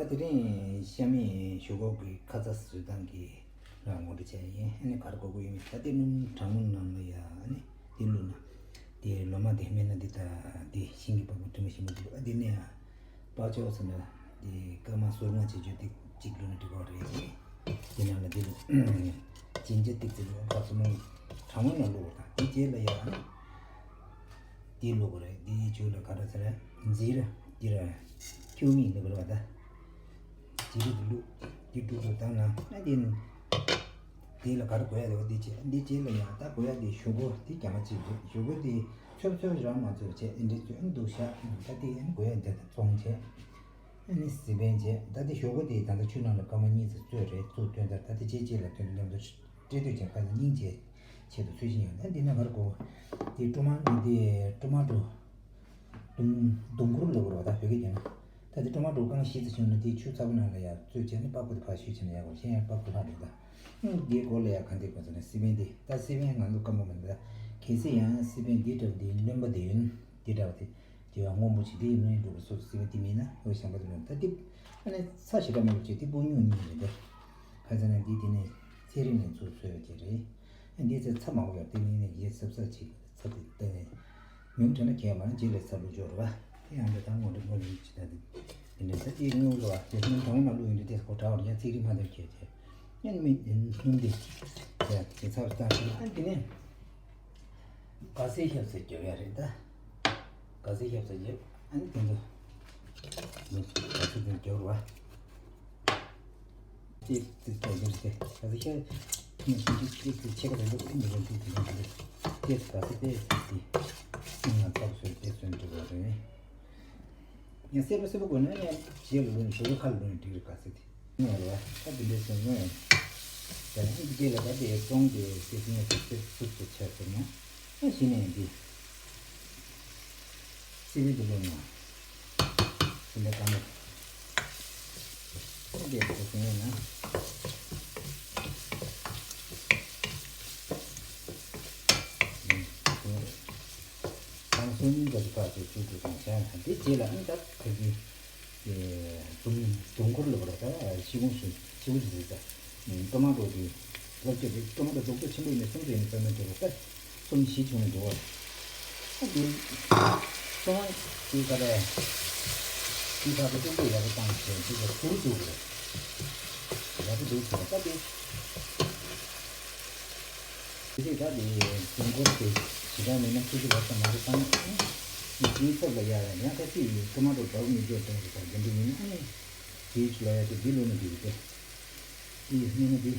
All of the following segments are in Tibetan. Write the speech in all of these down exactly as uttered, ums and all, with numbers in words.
ད་དེ་རིང་ཤ་མེད་ཞོག་ཁོག་གི་ཁ་ཚ་བཟོ་སྟངས་ཀྱི་ལ་ངོ་སྤྲོད་བྱས་ཡིན། ཨ་ནི་ག་རེ་དགོས་ཀྱི་ཡོད་མེད། ད་དེ་སྣུམ་གྲང་མོ་ནང་ལ་ཡ་ཨ་ནི་དེ་བླུགས་ན། དེ་ལོ་མ་དེ་སྨན་ན་འདི་ད་དེ་ཤིང་གི་པགས་པ་དྲི་མ་ཞིམ་པོ་འདུག་ཨ་དེ་ནས་ཡ་པགས་མཆོག་ཟེར་ན་དེ་སྐར་མ་སོར་མ་བྱེད་རྒྱུ་དེ་གཅིག་བླུགས་ན་འགྲིག་གི་རེད་ཅེས། དེ་ནང་ལ་དེ་ལ་ཅིན་ཅར་ཏིག་ཙམ་བླུགས། ད་སོ་མོ་གྲང་མོ་ནང་བླུགས་པ་དང་དེ་རྗེས་ལ་ཡ་ཨ་ནི། དེ་བླུགས་དགོས་རེད། དེའི་མཇུག་ལ་ག་རེ་ཟེར་རེད། ཛི་ར་དེ་ར་ཁྱུ་མིག་བླུགས་དགོས་རེད་པ། ད་ཛི་ར་དེ་བླུགས། དེ་དཀྲུག་དཀྲུག་བཏང་ན་ཨ་དེ་དེ་ལ་ག་རེ་དགོས་ཡ་རེད་པ། དེ་བྱས་འདི་རྗེས་ལ་ཡང་ད་དགོས་ཡ་དེ་ཞོག་ཁོག་དེ་རྐྱང་པ་གཅིག་རེད། ཞོག་ཁོག་དེ་ཚོད་ཚོད་རང་མ་ཚོད་བྱས་ཨེ་འདྲས་ཚོད་ཨ་འདུག་ཤག་ད་དེ་ཨ་དགོས་ཡ་དེ་ད་བཙོང་བྱས་ཨ་ནི་སི་པན་བྱས། ད་དེ་ཞོག་ཁོག་དེ་ད་ལྟ་ཆུ་ནང་ལ་སྐར་མ་གཉིས་ཙམ་བཙོས་རེད། བཙོས་བཏོན་ད་ད་དེ་རྗེས་རྗེས་ལ་བཏོན་མཉམ་དུ་སྤྲད་དུས་བྱས་ཁ་ལ་སྙིང་རྗེ། ཆེད་དུ་ཚུལ་བཞིན་ཡོད་ན་འདི་ན་གར་གོ། དེ་ཀྲུ་མ་ནི་དེ་ཀྲུ་མ་ཀྲུ། དུང་དུང་གུར་ལ་བོར་བ་ད་བོད་སྐད་ཀྱང་། ད་དེ་ཀྲུ་མ་ཀྲུ་རྐང་བཞི་ཙམ་བྱུང་ན་དེའི་ཆུ་ཚ་པོ་ནང་ལ་ཡར་བཙོས་བྱས་ནས་པགས་པ་དེ་ཕར་བཤུས་བྱས་ན་ཡག་གོ། གཞན་ཡང་པགས་པ་ལྷག་འདུག་ད། ཨང་དེའི་སྐོར་ལ་ཡང་གང་དེ་དགོས་ཟེར་ན་སི་པན་དེ་ད་སི་པན་ང་ཚོ་སྐམ་པོ་མི་འདུག་ད། གལ་སྲིད་ཡང་སི་པན་འདི་འདྲ་བོ་དེ་རློན་པ་དེ་ཡོད་ན་འདི་འདྲ་བ་དེ། དེ་ཡང་སྔོན་པོ་ཅིག་དེ་ཡིན་ནའི་འགྲོ་གི་སོ་སོ་སི་པན་དེ་མིན་ན་འོ་ཞང་པ་དེ་རློན་ད་དེ། ཨ་ནི་ཚྭ་ཞེ་དྲག་མ་བླུགས་བྱས་དེ་སྤུ་སྨྱུག་གཉིས་རེད་དེ། ག་ཟེར་ན་འདི་དེ་ནས་ཚེ་རིང་ནས་ཚུར་འཚོལ་བའི་རྗེས་རེད། ཨ་འདི་ཚེ་ཚྭ་མང་པོ་ཡོད་དེ་ནི་ནས་ཡེ་སབ་སབ་ཅིག་ཚྭ་དེ་བལྟས་ནས། ཉུང་དྲགས་ན་གས་མ་རྗེས་ལ་ཚྭ་བླུགས་འཇོག་རེད་བ། དེ་ཡང་འདི་ད་ངོ་འདྲི་ངོ་འདྲི་ཅི་ད་དེ། དེ་འདྲ་ཚྭ་དེ་ཉུང་རེད་བ། དེ་སྣུམ་གྲང་མོ་མ་བླུགས་ཡོང་དུས་དེ་གོ་དྲག་བར་ཡང་ཚིག་རིག་མ་འདོད་ཁྱེད་ཀྱི། ཡང་མི་སྣུམ་དེ། དེ་ཚྭ་བར་བཏང་ཞིག་ཨ་འདི་ནས། ག་སེ་ཞབས་སེ་རྒྱབ་ཡ་རེད་ད། ག་སེ་ཞབས་སེ་རྒྱབ་ཨ་ནི་དེ་ཚོ། ག་སེ་དེ་རྒྱབ་རེད་བ། ཏིག་ཏིག་ཏོག་ཏོག་ཏེ། ག་ཚོད་ཤ་ཉིན་ཏིག་ཏིག་ཏིག་ཏིག་ཕྱེད་ཀ་རེ་ལོག་ཨེ་མི་རེ་ཏིག་ཏིག་ཏིག་ཏིག་ཏེ་ག་ཚོད་ཏེ་ཏིག་ཏིག་ཏིག་ང་ཚོགས་སོ་ཏེ་སོན་འགྲོ་བ་རེད། ཡང་སེར་པོ་སེར་པོ་དགོས་ན་ཡང་རྗེས་ལ་ལོན་ཞོགས་པ་ཁ་ལ་ལོན་འགྲིག་རེད་ག་ཚོད་ཏེ། ང་རེད་བ་ད་འདི་འདྲའི་སོན་ངོས། ད་ཡང་འདི་དེ་ལ་ད་དེ་གཏོང་དེ་སེ་སེ་ངོས་སེ་སེ་སུབ་སུབ་ཆགས་སོང་ན། ཨ་གཞི་ནས་འདི། སི་པན་དུ་བླུགས་ན། སི་པན་དཀར་མོ། སི་པན་དུ་བླུགས་ན། ཁང་གསུམ་འདི་ཚོ་ཕར་ཚུར་བཅུག་བཅུག་དང་བྱས་ན་འདི་རྗེས་ལ་ཨ་ནི་ད་ཁ་གི། དུང་དུང་འཁོར་ལ་བར་ད་ཤི་གུང་སུ་ཤི་གུང་སུ་ཟེར་ད། ཀྲོ་མ་ཏོ་དེ་ལབ་ཀྱི་རེད། ཀྲོ་མ་ཏོ་རྡོག་རྡོག་ཆེན་པོ་ཡིན་ན་གསུམ་དུ་ཡིན་ན་རྩ་ན་འགྲོ་བ་ད། གསུམ་བཞི་བྱུང་ནས་འགྲོ་བ། ཨ་དེ་ཀྲོ་མ་དེ་ག་རེ། དེ་ག་རེ་ཀྲུང་གོ་ཡག་པོ་བཏང་བྱས་དེ་ག་ཐུར་འདུག་རེད། ཡག་པོ་འདུག་ཟེར་བ་ད་དེ། དེ་ད་དེ་དུང་འཁོར་དེ་ཞེ་དྲག་མེད་ན་ཁྱེད་ཀྱི་ལག་ས་མ་རེད་བཏང་། དེའི་ཚབ་ལ་ཡག་ཡང་ཁ་ཅིག་ཀྲོ་མ་ཏོ་འདྲ་བོ་མི་འཇོག་དོན་རེད་ད་དེ་འདྲ་ཡིན་ན་ཨ་ནི། དེའི་ཆུ་ལ་ཡ་དེ་འདི་ལོ་ནི་འདི་རེད་དེ། དེ་ཡི་སྨན་ན་འདི།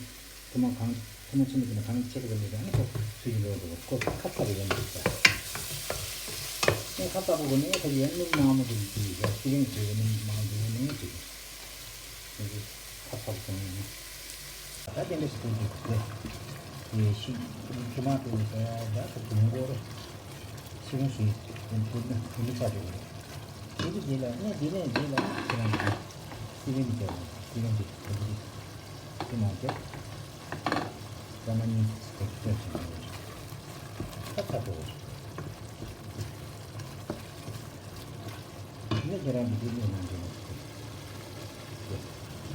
ཐུར་མ་གང་། ཐུར་མ་ཆེན་པོ་དེ་ན་གང་ཆེ་ག་ཙམ་ཡོད་ན་ཨ་ནི་ཁོ་ཚུལ་གྱི་ལོ་འགྲོ་ཁོ་ཁ་ཚ་བ་ཡོང་འདུག་ས། ཨེ་ཁ་ཚ་བ་གོ་ནས་ཁ་ཡན་སྣུམ་མང་མོ་དེ་འདི་ཡ་ཚིག་རིང་དེ་སྣུམ་མང་དེ་ནས་དེ། དེ་ཁ་ཚ་བ་སོང་ནས། ད་དེ་འདྲ་ཞིག་ཏུ་འདུག་སྟེ། དེ་ཤིང་ཁྱི་མ་དེ་ནི་ད་ད་དུང་འཁོར་ཤིང་ཞིག་དེ་འདུག་ན་དེ་འདྲ་ཆགས་འགྲོ་གི་རེད། དེ་དུས་རྗེས་ལ་ནི་དེ་ནས་རྗེས་ལ་ཁྱེད་རང་གི་སི་པན་གྱི་སི་པན་གྱི་དེ་འདྲ་དེ་མ་བྱས་ཀ་མ་གཉིས་ཀྱི་དེ་ཚོ་བྱས་འགྲོ་གི་རེད། ད་ཚ་པོ་རེད། ནི་ཁྱེད་རང་གི་འདི་ལས་ནང་དུ་ལ་ཞིག་དེ་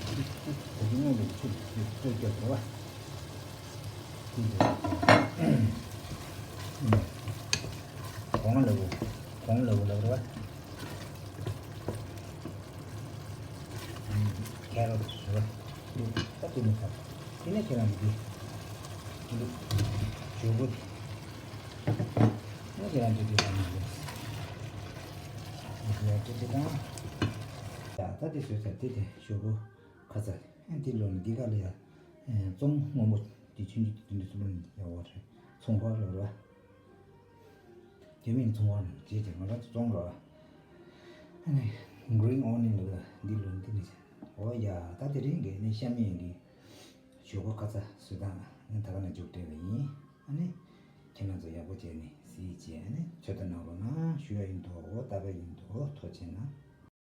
དེ་དེ་དེ་དེ་དེ་དེ་དེ་དེ་དེ་དེ་དེ་དེ་དེ་གོང་ལ་བོ། གོང་ལ་བོ་ལབ་རེད་བ། ཁེ་རོ་ཊི་རེད་བ། ད་དེ་མི་ཚར། དེ་ནས་ཁྱེད་རང་གི་འདི་འདི་ཇོ་བོ་དེ། ནས་ཁྱེད་རང་གི་འདི་ཚང་མ་རེད། འདི་ལ་དེ་དེ་དང་། ཡ་ད་དེ་བཟོས་ཚར་དེ་དེ་ཇོ་བོ་ཁ་ཚ། ཨ་འདི་ལོ་ནི་འདི་ག་ལ་ཡ། ཨེ་རྩོམ་སྔོན་པོ་འདི་ཆུང་ཆུང་འདི་འདི་ཚོ་ལོ་ནི་ཡ་བ་རེད། ཚོང་པ་ལོ་ར། དེ་མིན་ཚོང་པ་ནང་བྱས་ཏེ་ང་རང་ཚོ་བཙོང་ར། ཨ་ནི་Green Onion་ལ་འདི་ལོ་འདི་ནི་ཨོ་ཡ་ད་དེ་རིང་གི་ནི་ཤ་མེད་གི་ཞོག་ཁོག་ཁ་ཚ་བཟོ་སྟངས་ནི་ད་ག་ནས་མཇུག་སྤྲད་པ་ཡིན། ཨ་ནི་ཁྱེད་རང་ཚོ་ཡག་པོ་བྱས་ནས་གཟིགས་བྱས་ཨ་ནི་ཚོད་ལྟ་གནང་རོགས་གནང་ཞུ་ཡ་ཡིན་འདུག་ཨོ་ད་ག་ཡིན་འདུག་ཨོ་ཐུགས་རྗེ་གནང་།